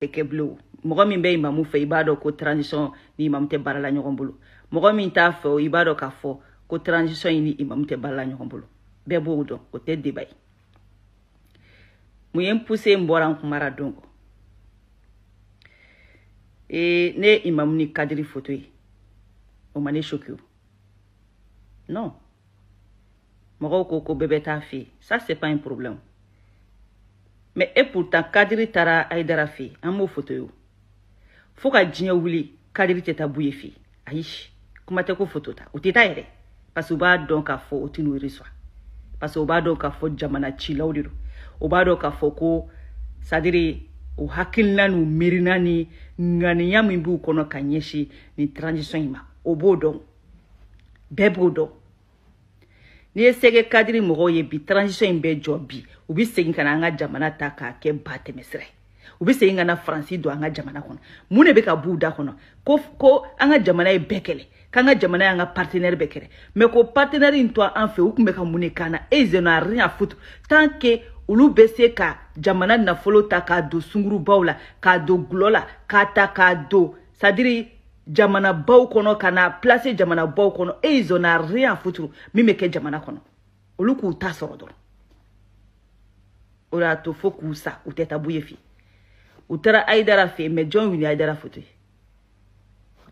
Tɛ kɛ bilen o. Mɔgɔ min bɛ imamu fɛ, i b'a dɔn ko transition ni imamu tɛ baara la ɲɔgɔn bolo. Mɔgɔ min t'a fɛ o, i b'a dɔn k'a fɔ ko transition in ni imamu tɛ baara la ɲɔgɔn bolo. Bɛɛ b'o dɔn, o tɛ débat ye. Mun ye n poussé? N bɔra, n kumara. Don kɔ ee, ne ye imamu ni kadiri photo ye, o ma ne choqué o. Non, mɔgɔw ko ko bɛɛ bɛ taa fɛ yen, ça, c'est pas un problème. Mais et pourtant, kadiri taara Ayidara fɛ yen, an m'o photo ye o. Fo ka diɲɛ wuli, kadiri tɛ taa Buye fɛ yen. Ayi, kuma tɛ ko photo ta, o tɛ taa yɛrɛ, parce que u b'a dɔn k'a fɔ o tɛ n'u reçoit, parce que u b'a dɔn k'a fɔ jamana cilaw de don. U b'a dɔn k'a fɔ ko, c'est à dire, o hakilina n'u miirina ni ŋaniya min b'u kɔnɔ ka ɲɛsin nin transition in ma, o b'o dɔn, bɛɛ b'o dɔn. N'i ye sɛgɛ kadiri mɔgɔw ye bi, transition in bɛ jɔ bi, u bɛ segin ka na an ka jamana ta k'a kɛ ba tɛmɛsira ye. U bɛ segin ka na Faransi don an ka jamana kɔnɔ. Mun de bɛ ka b'u da kɔnɔ? Ko an ka jamana ye bɛɛ kɛlɛ, k'an ka jamana y'an ka partenaire bɛɛ kɛlɛ. Mais ko partenaire in to an fɛ, u tun bɛ ka mun de k'an na? Et ils n'ont rien à foutre tant que olu bɛ se ka jamana nafolo ta k'a don sungurubaw la, k'a don gulɔ la, k'a ta k'a don, c'est à dire, jamanabaw kɔnɔ, ka na placer jamanabaw kɔnɔ. Et ils en ont rien à foutre min bɛ kɛ jamana kɔnɔ. Olu k'u ta sɔrɔ dɔrɔn. O de y'a to fo k'u sa, u tɛ taa Buye fɛ. U taara Ayidara fɛ yen, mais jɔn y'u ni Ayidara photo ye?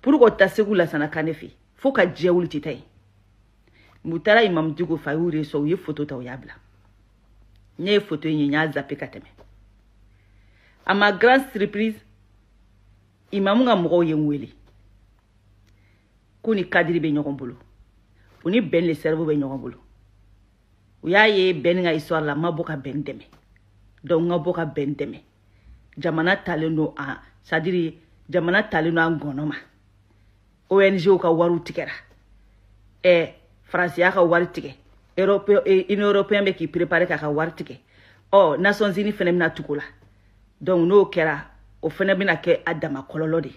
Pour que ta Segu Lasana Kane fɛ, fo ka diɲɛ wuli, tɛ taa yen. U taara Imam Dicko fɛ, a y'u reçoit, u ye photo ta, u y'a bila. Ne ye photo in ye, n y'a zappé ka tɛmɛ. À ma grande surprise, imamu ka mɔgɔw ye n wele k'u ni kadiri bɛ ɲɔgɔn bolo, u ni Ben le Cerveau bɛ ɲɔgɔn bolo. U y'a ye Ben ka histoire la, n ma bɔ ka Ben dɛmɛ. Donc n ka bɔ ka Ben dɛmɛ. Jamana talen don a, c'est à dire, jamana talen don an gɔnɔ ma. ONG ka wariw tigɛra, Faransi y'a ka wari tigɛ, Union européenne bɛ k'i préparer k'a ka wari tigɛ. Ɔ, Nations Unies fɛnɛ bɛna tugu o la. Donc n'o kɛra, o fɛnɛ bɛna kɛ a dama kɔlɔlɔ de.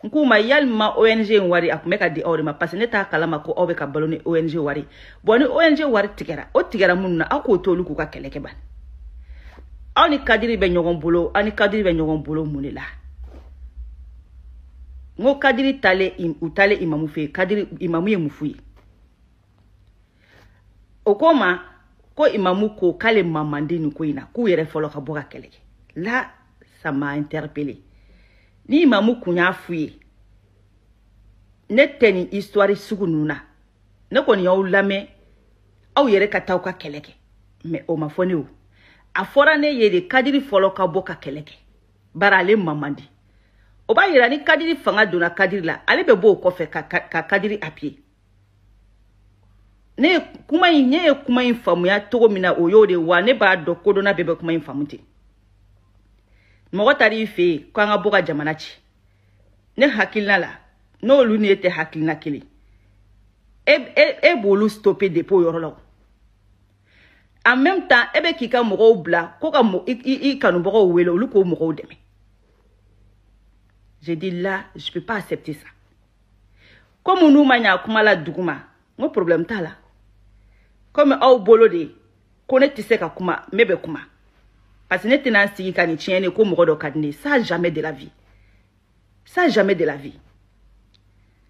N k'u ma yalima ONG in wari a tun bɛ ka di aw de ma, parce que ne t'a kalama ko aw bɛ ka balo ni ONG wari. Bon, ni ONG wari tigɛra, o tigɛra minnu na, aw k'o to olu k'u ka kɛlɛ kɛ. Ban, aw ni kadiri bɛ ɲɔgɔn bolo, aw ni kadiri bɛ ɲɔgɔn bolo mun de la? N ko kadiri talen, u taalen imamu fɛ yen, kadiri imamu ye mun f'u ye? O ko ma ko imamu ko k'ale ma man di nin ko in na, k'u yɛrɛ fɔlɔ ka bɔ ka kɛlɛ kɛ. Là, ça m'a interpellé. Ni imamu kun y'a f'u ye ne tɛ nin histoire sugu ninnu na, ne kɔni y'aw lamɛn, aw yɛrɛ ka taa aw ka kɛlɛ kɛ. Mais o ma fɔ ne o. A fɔra ne ye de kadiri fɔlɔ ka bɔ ka kɛlɛ kɛ, bari ale ma man di. O b'a yira ni kadiri fanga donna kadiri la, ale bɛ bɔ o kɔfɛ ka kadiri appuyer. Ne ye kuma in, ne ye kuma in faamuya cogo min na, o y'o de wa. Ne b'a dɔn kodɔnna bɛɛ bɛ kuma in faamu ten. Mɔgɔ taar'i fɛ yen ko an ka bɔ ka jamana ci, ne hakilina la, n'olu ni e tɛ hakilina kelen, e b'olu stopper depuis o yɔrɔ la. En même temps, e bɛ k'i ka mɔgɔw bila ko ka i kanubagaw wele, olu k'o mɔgɔw dɛmɛ. J'ai dit: là, je peux pas accepter ça. Comme n'u ma ɲa kuma la duguma, n ko problème t'a la. Comme aw bolo de ko ne tɛ se ka kuma, ne bɛ kuma, parce que ne tɛna n sigi ka nin tiɲɛ ko mɔgɔ dɔ ka di ne ye. Ça, jamais de la vie, ça, jamais de la vie.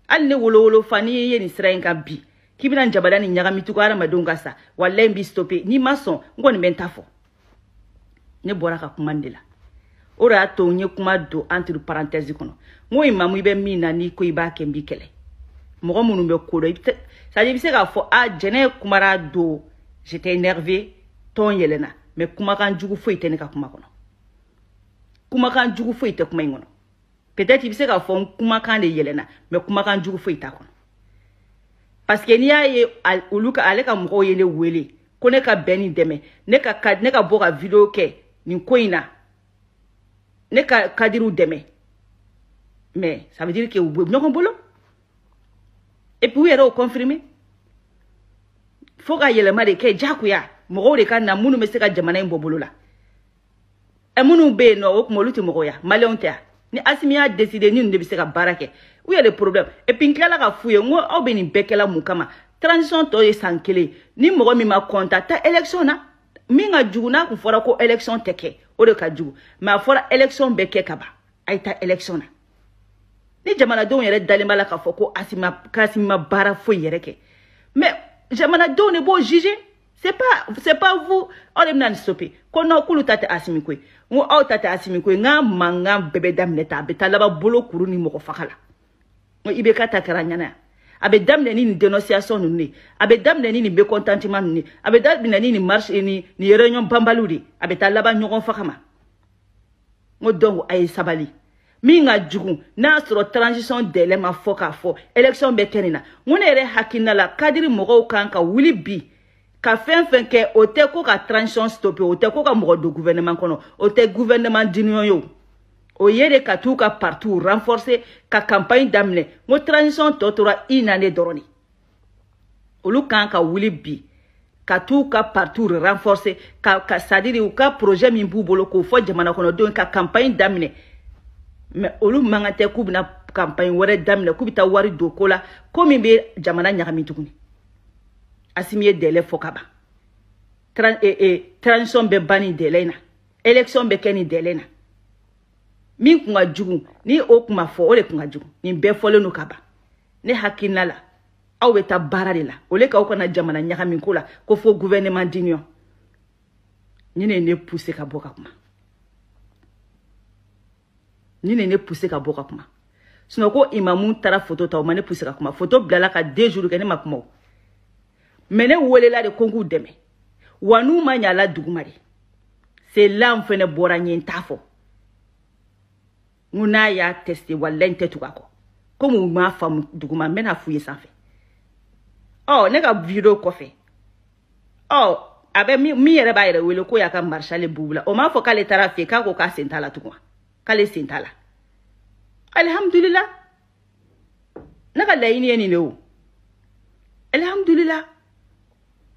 Hali ne wolowolo fa, n'i ye nin sira in kan bi k'i bɛna jabada ni ɲagami tugun hadamadenw ka sa, walayi, n b'i stopper. N'i ma sɔn, n kɔni bɛ n ta fɔ. Ne bɔra ka kuma nin de la. O de y'a to n ye kuma don entre parenthèse kɔnɔ. N ko imamu, i bɛ min na, n'i ko i b'a kɛ, n b'i kɛlɛ. Mɔgɔ minnu bɛ ko dɔn, i bɛ, c'est à dire, i bɛ se k'a fɔ a jɛnɛ kumara don, j'étais énervé, tɔn yɛlɛnna, mais kumakan jugu foyi tɛ ne ka kuma kɔnɔ, kumakan jugu foyi tɛ kuma in kɔnɔ. Peut-être i bɛ se k'a fɔ n kumakan de yɛlɛnna, mais kumakan jugu foyi t'a kɔnɔ, parce que n'i y'a ye olu ka, ale ka mɔgɔw ye ne wele ko ne ka bɛn nin dɛmɛ, ne ka bɔ ka vidéo kɛ nin ko in na, ne ka kadiriw dɛmɛ, mais ça veut dire que u bɛ ɲɔgɔn bolo. Et puis u yɛrɛ y'o confirmer. Fo ka yɛlɛma de kɛ diyagoya, mɔgɔw de ka na minnu bɛ se ka jamana in bɔ bolo la. Ɛ, minnu bɛ yen nɔ, o tuma olu tɛ mɔgɔ ya, maliyɛnw tɛ yan. Ni Asimi y'a décidé, ni ninnu de bɛ se ka baara kɛ, où est le problème? Et puis n tilala ka f'u ye, n ko aw bɛ nin bɛɛ kɛla mun kama? Transition tɔ ye san kelen. Ni mɔgɔ min ma content, taa élection na. Min ka jugu, n'a kun fɔra ko élection tɛ kɛ, O de ka jugu. Mais a fɔra élection bɛ kɛ ka ban, a ye taa élection na. Ni jamanadenw yɛrɛ dalen b'a la k'a fɔ ko Asimi ma baara foyi yɛrɛ kɛ, mais jamanadenw de b'o juger. C'est pas vous. Aw de bɛna nin stopper ko non, k'olu ta tɛ Asimi ko ye. N ko aw ta tɛ Asimi ko ye, n k'a mankan bɛɛ bɛ daminɛ tan, a bɛ taa laban bolo kuru ni mɔgɔ faga la. N ko IBK ta kɛra ɲɛna yan. A bɛ daminɛ ni nin dénonciation ninnu de ye, a bɛ daminɛ ni nin mécontentement ninnu de ye, a bɛ daminɛ ni nin marche ni nin réunion banbaliw de ye, a bɛ taa laban ɲɔgɔn faga ma. N ko donc a ye sabali. Min ka jugu, n'a y'a sɔrɔ transition délai ma fɔ k'a fɔ élection bɛ kɛ nin na, n ko ne yɛrɛ hakilina la, cadre mɔgɔw kan ka wuli bi ka fɛn fɛn kɛ. O tɛ ko ka transition stopper, o tɛ ko ka mɔgɔ don gouvernement kɔnɔ, o tɛ gouvernement d'union ye. O o ye de ka t'u ka parti renforcer, ka campagne daminɛ. N ko transition tɔ tora une année dɔrɔn de. Olu kan ka wuli bi ka t'u ka parti renforcer, ka c'est à dire u ka projet min b'u bolo k'o fɔ jamana kɔnɔdenw, ka campagne daminɛ. Mais olu man kan tɛ k'u bɛna campagne wɛrɛ daminɛ, k'u bɛ taa wari don ko la, ko min bɛ jamana ɲagami tuguni. Asimi ye délai fɔ ka ban. Transition bɛ ban nin délai in na, élection bɛ kɛ nin délai in na. Min kun ka jugu ni o kun ma fɔ, o de kun ka jugu. Nin bɛɛ fɔlen don ka ban. Ne hakilina la, aw bɛ taa baara de la o le k'aw kana jamana ɲagami ko la ko fo gouvernement d'union. Ni ne ye ne pousser ka bɔ ka kuma, ni ne ye ne pousser ka bɔ ka kuma. Sinon ko imamu taara photo ta, o ma ne pousser ka kuma. Photo bilala ka 2 jours kɛ, ne ma kuma o. Mais ne welela de ko n k'u dɛmɛ wa n'u ma ɲa la duguma de. C'est là n fɛnɛ bɔra n ye n t'a fɔ. N ko n'a y'a testé, walayi n tɛ tugu a kɔ. Komi u m'a faamu duguma, n bɛna f'u ye sanfɛ. Ɔ ne ka vidéo kɔfɛ, ɔ a bɛ min yɛrɛ b'a yɛrɛ wele ko y'a ka maréchal Bubula, o m'a fɔ k'ale taara fɛ yen, k'a ko k'a sen t'a la tugun, k'ale sen t'a la. Alihamudulila, ne ka laɲini ye nin de o. Alihamudulila,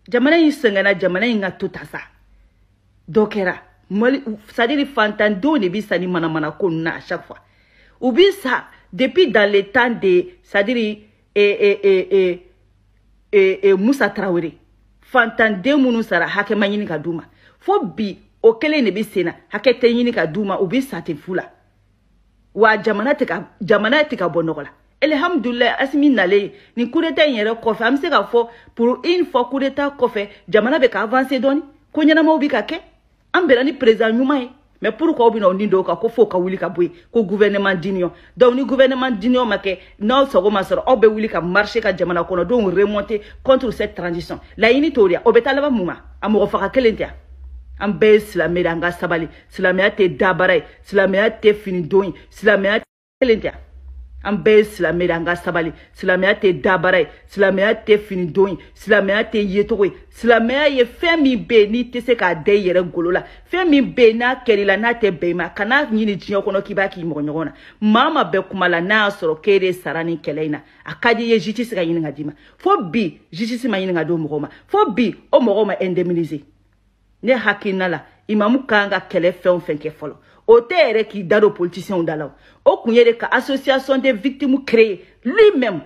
jamana in sɛgɛnna, jamana in ka to ta sa. Dɔ kɛra Mali, c'est à dire fantandenw de bi sa ni manamana ko ninnu na à chaque fois. U bi sa depuis dans le temps de, c'est à dire Musa Tarawele. Fantanden minnu sara, hakɛ ma ɲini ka d'u ma. Fo bi, o kelen de bi sen na, hakɛ tɛ ɲini ka d'u ma, u bi sa ten fu la. Wa jamana tɛ ka bɔ nɔgɔ la. Alhamdulilayi, Asimi nalen nin coup d'état in yɛrɛ kɔfɛ, an bɛ se k'a fɔ pour une fois, coup d'état kɔfɛ, jamana bɛ ka avancer dɔɔni, ko ɲɛnamaw bɛ ka kɛ. An bɛnna ni président ɲuman ye. Mais pourquoi aw bɛna o ni dɔw kan ko f'o ka wuli ka bɔ yen, ko gouvernement d'union? Donc ni gouvernement d'union ma kɛ, n'aw sago ma sɔrɔ, aw bɛ wuli ka marcher, ka jamana kɔnɔdenw remonter contre cette transition. Laɲini t'o de ye. O bɛ taa laban mun ma? A mɔgɔ faga kelen tɛ yan. An bɛɛ ye silamɛ de, an ka sabali. Silamɛya tɛ dabara ye, silamɛya tɛ finidon ye, silamɛya kelen tɛ yan. An bɛɛ ye silamɛ de, an ka sabali. Silamɛya tɛ dabara ye, silamɛya tɛ finidon ye, silamɛya tɛ yecogo ye. Silamɛya ye fɛn min bɛ yen n'i tɛ se k'a da i yɛrɛ golo la, fɛn min bɛ yen n'a kɛr'i la, n'a tɛ bɛn i ma, kan'a ɲini diɲɛ kɔnɔ k'i b'a k'i mɔgɔ ɲɔgɔn na. Maa ma bɛ kuma la, n'a y'a sɔrɔ k'e de sara nin kɛlɛ in na, a ka di i ye justice ka ɲini ka d'i ma. Fo bi, justice ma ɲini ka di o mɔgɔw ma. Fo bi, o mɔgɔw ma indemniser. Ne hakilina la, imamu kan ka kɛlɛ fɛn o fɛn kɛ fɔlɔ, o tɛ yɛrɛ k'i da don politiciens da la. O kun ye de ka association des victimes créer lui-même,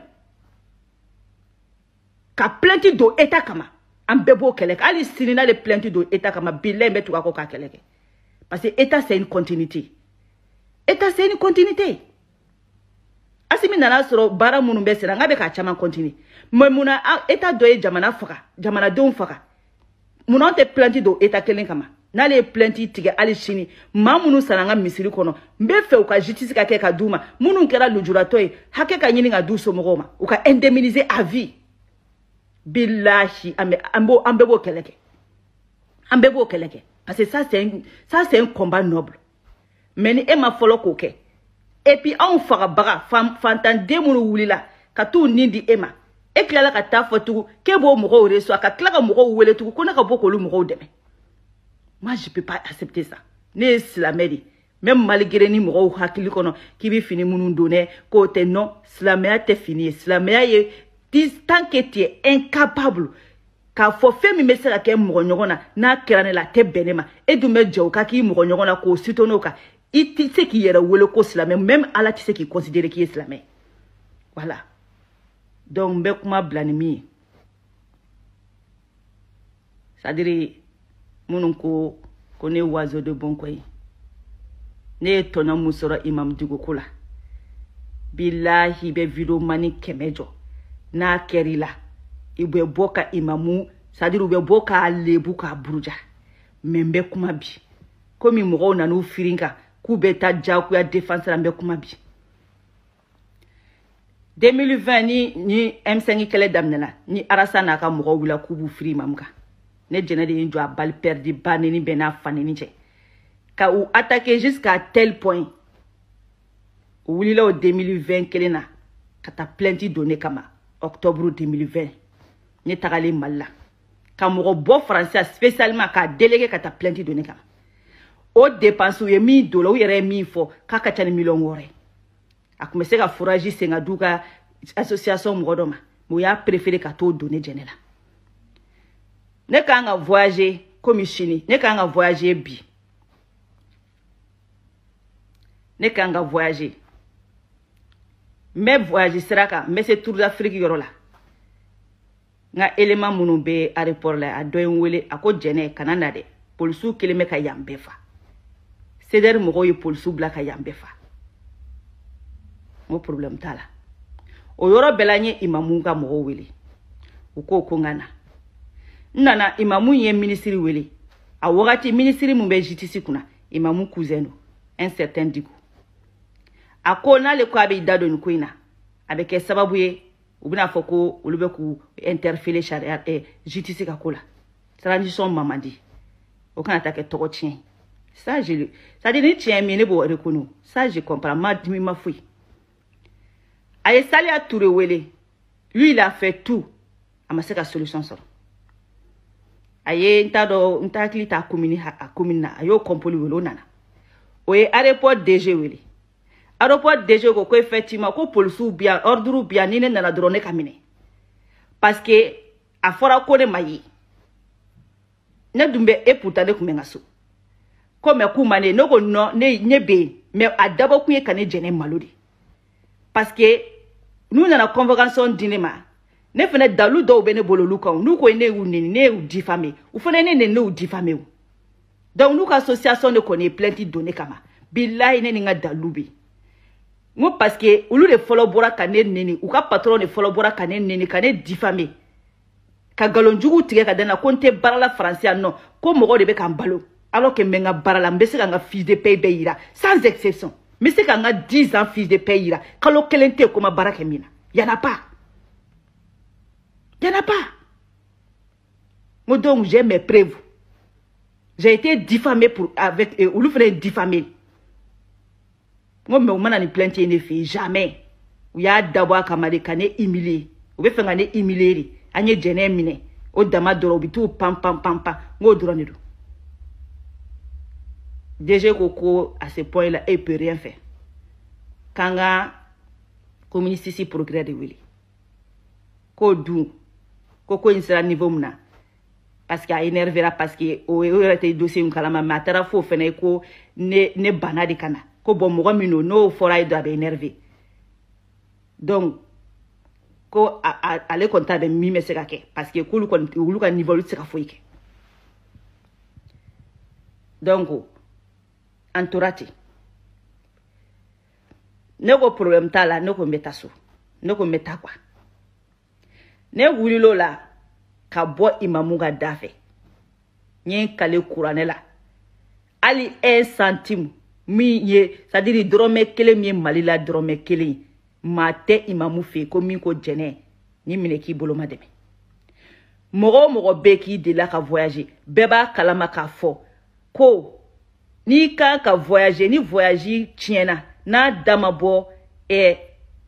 ka plainte don état kama. An bɛɛ b'o kɛlɛ kɛ. Hali sini n'ale plainte don état kama, bilayi n bɛ tugu a kɔ k'a kɛlɛ kɛ, parce que état, c'est une continuité. État, c'est une continuité. Asimi nana sɔrɔ baara minnu bɛ senna, n k'a bɛ k'a caman continuer. Mais munna état dɔ ye jamana faga, jamanadenw faga, munna anw tɛ plainte don état kelen kama? N'ale ye plainte tigɛ, hali sini, maa minnu sara an ka misiri kɔnɔ, n bɛ fɛ u ka justice ka kɛ ka d'u ma. Minnu kɛra lujuratɔ ye, hakɛ ka ɲini ka d'u somɔgɔw ma, u ka indemniser à vie. Bilahi, an bɛ an b'o an bɛɛ b'o kɛlɛ kɛ, an bɛɛ b'o kɛlɛ kɛ, parce que ça c'est un combat noble. Mais ni e ma fɔlɔ k'o kɛ, et puis anw fagabaga, fantanden minnu wulila ka t'u nin di e ma, e tilala ka taa fɔ tugun k'e b'o mɔgɔw reçoit, ka tila ka mɔgɔw wele tugun ko ne ka bɔ k'olu mɔgɔw dɛmɛ, moi je peux pas accepter ça. Ne ye silamɛ de, même malgré ni mɔgɔw hakili kɔnɔ k'i bɛ fini minnu don dɛ, k'o tɛ. Non, silamɛya tɛ fini ye. Silamɛya ye, tant que tu es incapable k'a fɔ fɛn min bɛ se ka kɛ mɔgɔ ɲɔgɔn na, n'a kɛra ne la, a tɛ bɛn ne ma, e dun bɛ jɛ o ka k'i mɔgɔ ɲɔgɔn na k'o soutenir o kan, i tɛ se k'i yɛrɛ wele ko silamɛ. Même Ala tɛ se k'i considérer k'i ye silamɛ. Voilà. Donc n bɛ kuma bila ni min ye, c'est à dire minnu ko Ko ne oiseau de bon coin. Ne ye tɔɲɔ mun sɔrɔ Imam Dicko ko la. Bilahi bɛ vidéo mani 100 jɔ. N'a kɛr'i la, i bɛ bɔ ka imamu, c'est-à-dire u bɛ bɔ k'a lebu k'a buruja. Mais n bɛ kuma bi. Komi mɔgɔw nan'u firin kan k'u bɛ taa diyagoya défense la, n bɛ kuma bi. 2020 ni M5 kɛlɛ daminɛna, ni Arasa n'a ka mɔgɔw wulila k'u b'u firi imamu kan. Ne Jɛnɛ de ye n jɔ a balle perdue ba neni bɛɛ n'a fa neni cɛ. Ka u attaquer jusqu'à tel point. U wulila o 2020 kelen na ka taa plainte don ne kama octobre 2020. Ne tagalen Mali la. Ka mɔgɔ bɔ Faransi spécialement k'a délégué ka taa plainte don ne kama. O dépense u ye min don la, u yɛrɛ ye min fɔ k'a ka ca ni miliyɔn 6 ye. A tun bɛ se ka forage sen ka d'u ka association mɔgɔ dɔ ma, mais u y'a préféré ka t'o don ne Jɛnɛ la. Ne kan ka voyager komi sini, ne kan ka voyager bi. Ne kan ka voyager. N bɛ voyage sira kan, n bɛ se Tour d'Afrique yɔrɔ la. N ka élément minnu bɛ aéroport la, a dɔ ye n wele, a ko Jɛnɛ kana na dɛ. Polisiw kelen bɛ ka yan bɛɛ fa. CDR mɔgɔw ye polisiw bila ka yan bɛɛ fa. N ko problème t'a la. O yɔrɔ bɛɛ la n ye imamu ka mɔgɔw wele. U ko ko n ka na. N nana, imamu ye minisiri wele. A wagati minisiri mun bɛ justice kunna, imamu cousin don, un certain Dicko. A ko n'ale ko a b'i da don nin ko in na, a bɛ kɛ sababu ye u bɛna fɔ ko olu bɛ k'u interpeller sariya justice ka ko la. Transition mamandi. O kana taa kɛ tɔgɔ tiɲɛ ye. Ça, je le, c'est-à-dire ni tiɲɛ min ne b'o reconnu. Ça, je comprends. Ma dimi ma foyi. A ye Saliya Touré wele. Lui, il a fait tout. A ma se ka solution sɔrɔ. A ye n t'a dɔn, n t'a hakili t'a commune, a commune na. A y'o compoli wele, o nana. O ye aéroport DG wele. Aéroport DG ko ko effectivement ko polisiw bi yan, ordre bi yan, ni ne nana dɔrɔn ne ka minɛ. Parce que a fɔra ko ne ma ye. Ne dun bɛ, et pourtant ne tun bɛ n ka so. Ko mais k'u ma ne, ne ko non, ne bɛ yen. Mais a dabɔ kun ye ka ne Jɛnɛ malo de. Parce que n'u nana convocation di ne ma, ne fana dalu dɔw bɛ ne bolo olu kan. N'u ko ne y'u neni, ne y'u diffamé. U fana ne neni, ne y'u diffamé o. Donc n'u ka association de kɔni ye plainte don ne kama. Bilahi ne ni n ka dalu bɛ yen. N ko parce que olu de fɔlɔ bɔra ka ne neni, u ka patron de fɔlɔ bɔra ka ne neni, ka ne diffamé. Ka nkalon jugu tigɛ ka da n na ko n tɛ baara la Faransi yan nɔ, ko mɔgɔw de bɛ ka n balo. Alors que n bɛ n ka baara la, n bɛ se ka n ka fiche de paie bɛɛ yira sans exception. N bɛ se ka n ka 10 ans fiche de paie yira, kalo kelen tɛ yen ko n ma baara kɛ min na. Y en a pas. Y en a pas. N ko donc j'ai mes preuves. J'ai été diffamé pour avec olu fana ye diffamé. N ko mais u mana ni plainte ye ne fɛ yen jamais. U y'a dabɔ a kama de ka ne humilier. U bɛ fɛ ka ne humilier de. An ye Jɛnɛ minɛ. O dama dɔrɔn u bɛ t'u pan pan pan pan. N k'o dɔrɔn de don. DG ko ko à ce point là, e peut rien faire. K'an ka commune 6 procureur de wele. K'o dun ko ko in sera niveau min na, parce que a énervé parce que o yɛrɛ tɛ dossier in kalama, mais a taara f'o fɛnɛ ye ko ne banna de ka na. Ko bon mɔgɔ min don n'o fɔra ye dɔrɔn a bɛ énervé. Donc ko ale kɔni t'a dɔn min bɛ se ka kɛ parce que k'olu kɔni olu ka niveau olu tɛ se ka foyi kɛ. Donc an tora ten. Ne ko problème t'a la, ne ko n bɛ taa so. Ne ko n bɛ taa quoi. Ne wulil'o la ka bɔ imamu ka da fɛ. N ye n kale kuranɛ la. Hali 1 centime min ye, c'est-à-dire dɔrɔmɛ kelen min ye Mali la dɔrɔmɛ kelen ye, maa tɛ imamu fɛ yen ko min ko Jɛnɛ ni minɛ k'i bolo ma dɛmɛ. Mɔgɔ o mɔgɔ bɛ k'i delila ka voyager, bɛɛ b'a kalama k'a fɔ ko n'i kan ka voyager, ni voyage tiɲɛna n'a da ma bɔ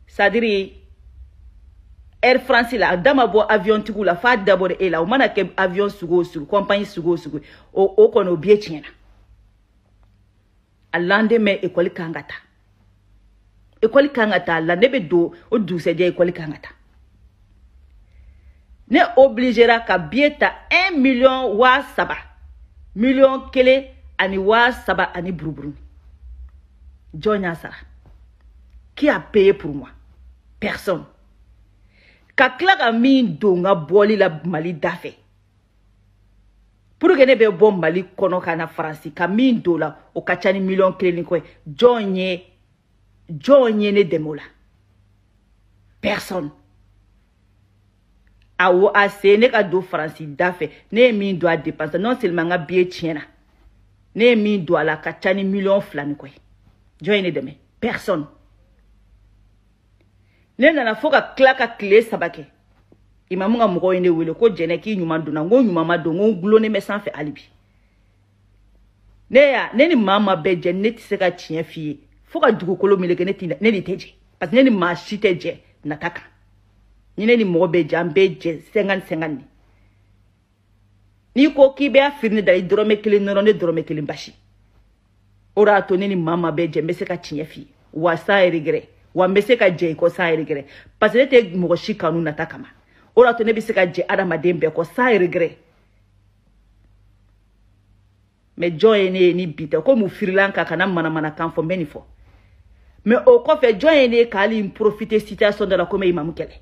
c'est-à-dire Air France la, a da ma bɔ avion tigiw la f'a dabɔra e la, o mana kɛ avion sugu o sugu, compagnie sugu o sugu, o kɔni o billet tiɲɛna. A lendemain école kan ka taa. École kan ka taa la, ne bɛ don o dugusɛjɛ école kan ka taa. Ne obligera ka billet ta 1 million waa saba, 1,3 million ani buruburu. Jɔn y'a sara? Qui a payé pour moi? Personne. Ka tila ka min don n ka bɔli la Mali da fɛ. Pour que ne bɛ bɔ Mali kɔnɔ ka na Faransi ka min don la, o ka ca ni miliyɔn 1 ni kɔ ye. Jɔn ye ne dɛmɛ o la? Personne. Awɔ, a se ne ka don Faransi da fɛ, ne ye min don a dépense, non seulement n ka billet tiɲɛna, ne ye min don a la, a ka ca ni miliyɔn 2 ni kɔ ye. Jɔn ye ne dɛmɛ? Personne. Ne nana fo ka tila ka tile 3 kɛ, imamu ka mɔgɔw ye ne wele ko Jɛnɛ, k'i ɲuman donna. N ko ɲuman ma don, n ko n gulonnen bɛ sanfɛ hali bi. Ne ya ne ni maa ma bɛɛ jɛ, ne tɛ se ka tiɲɛ f'i ye fo ka dugukolo meleke. Ne ti ne ni tɛ jɛ, parce que ne ni maa si tɛ jɛ nata kan. Ni ne ni mɔgɔ bɛ jɛ, an bɛɛ jɛ 50-50. N'i ko k'i bɛ firi ne da, i dɔrɔmɛ 1 nɔrɔ ne dɔrɔmɛ 1 basi. O de y'a to ne ni maa ma bɛɛ jɛ, n bɛ se ka tiɲɛ f'i ye wa sans regret, wa n bɛ se ka jɛ i kɔ sans regret, parce que ne tɛ mɔgɔ si kanu nata kama. O de y'a to ne bɛ se ka jɛ adamaden bɛɛ kɔ sans regret. Mais jɔn ye ne ye ni bi tɛ? Komi u firila n kan ka na manamanakan fɔ, n bɛ nin fɔ. Mais o kɔfɛ, jɔn ye ne ye k'ale n profiter situation dɔ la ko n bɛ imamu kɛlɛ?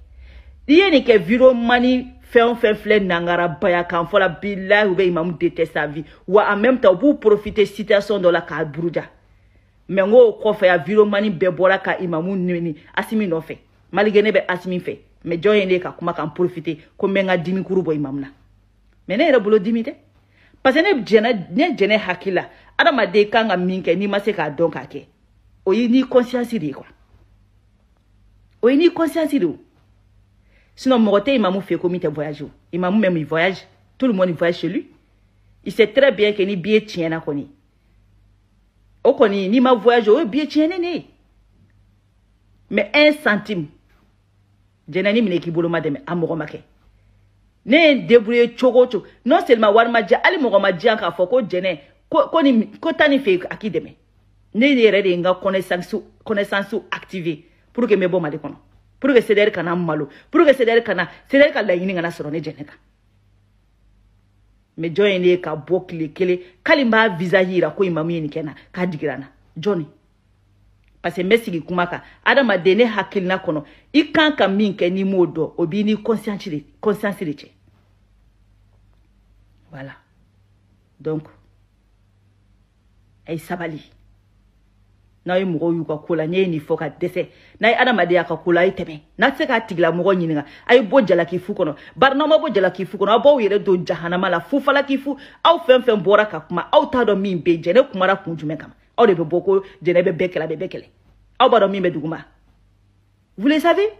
N'i ye nin kɛ, vidéo mani fɛn o fɛn filɛ nangarabaya kan fɔ la, bilahi, u bɛ imamu détester sa vie. Wa en même temps, u b'u profiter situation dɔ la k'a buruja. Mais n k'o kɔfɛ, a vidéo mani bɛɛ bɔra ka imamu neni Asimi nɔfɛ, malgré ne bɛ Asimi fɛ. Mais jɔn ye ne ka kuma kan profiter ko n bɛ n ka dimikuru bɔ imamu na? Mais ne yɛrɛ bolo, dimi tɛ, parce que ne jɛnɛ, ne jɛnɛ hakili la, adamaden kan ka min kɛ, n'i ma se k'a dɔn k'a kɛ, o ye n'i conscience de ye quoi. O ye n'i conscience de ye. Sinon, mɔgɔ tɛ imamu fɛ ko min tɛ voyage. O imamu même, il voyage, tout le monde voyage chez lui. Il sait très bien que ni billet tiɲɛna kɔni, o kɔni, n'i ma voyage, o ye billet tiɲɛnen de ye. Mais 1 centime, jɛnɛ ni minɛ k'i bolo ma dɛmɛ a mɔgɔ ma kɛ. Ne ye n débrouiller cogo o cogo, non seulement wari ma diya, hali mɔgɔ ma diya k'a fɔ ko Jɛnɛ ko ni ko taa nin fɛ yen, a k'i dɛmɛ. Ne yɛrɛ de ye n ka connaissance activer pour que n bɛ bɔ Mali kɔnɔ, pour que CDR kana n malo, pour que CDR kana, CDR ka laɲini kana sɔrɔ ne Jɛnɛ kan. Mais jɔn ye ne ye ka bɔ tile kelen k'ale n b'a visage yira ko imamu ye nin kɛ n na k'a digira n na? Jɔnni? Parce que n bɛ sigi kuma kan. Adamaden, ne hakilina kɔnɔ, i kan ka min kɛ, n'i m'o dɔn, o b'i ni conscience de cɛ. Voilà. Donc a ye sabali. N'aw ye mɔgɔw y'u ka ko la, ne ye nin fɔ ka dɛsɛ. N'a ye adamadenya ka ko la, a ye tɛmɛ. N'a tɛ se k'a tigilamɔgɔ ɲininka, a ye bɔ jalaki fu kɔnɔ. Bari n'aw ma bɔ jalaki fu kɔnɔ, aw b'aw yɛrɛ don jahanama la fufalaki fu. Aw fɛn fɛn bɔra ka kuma, aw t'a dɔn min bɛ yen. Jɛnɛ kumara kun jumɛn kama? Aw de bɛ bɔ ko Jɛnɛ bɛ bɛɛ kɛlɛ, a bɛ bɛɛ kɛlɛ. Aw b'a dɔn min bɛ duguma, vous le savez.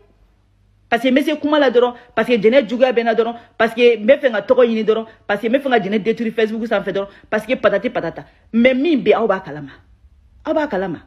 Parce que n bɛ se kuma la dɔrɔn, parce que Jɛnɛ juguya bɛ n na dɔrɔn, parce que n bɛ fɛ ka tɔgɔ ɲini dɔrɔn, parce que n bɛ fɛ ka Jɛnɛ détruire Facebook sanfɛ dɔrɔn, parce que patati patata. Mais min bɛ, aw b'a kalama, aw b'a kalama.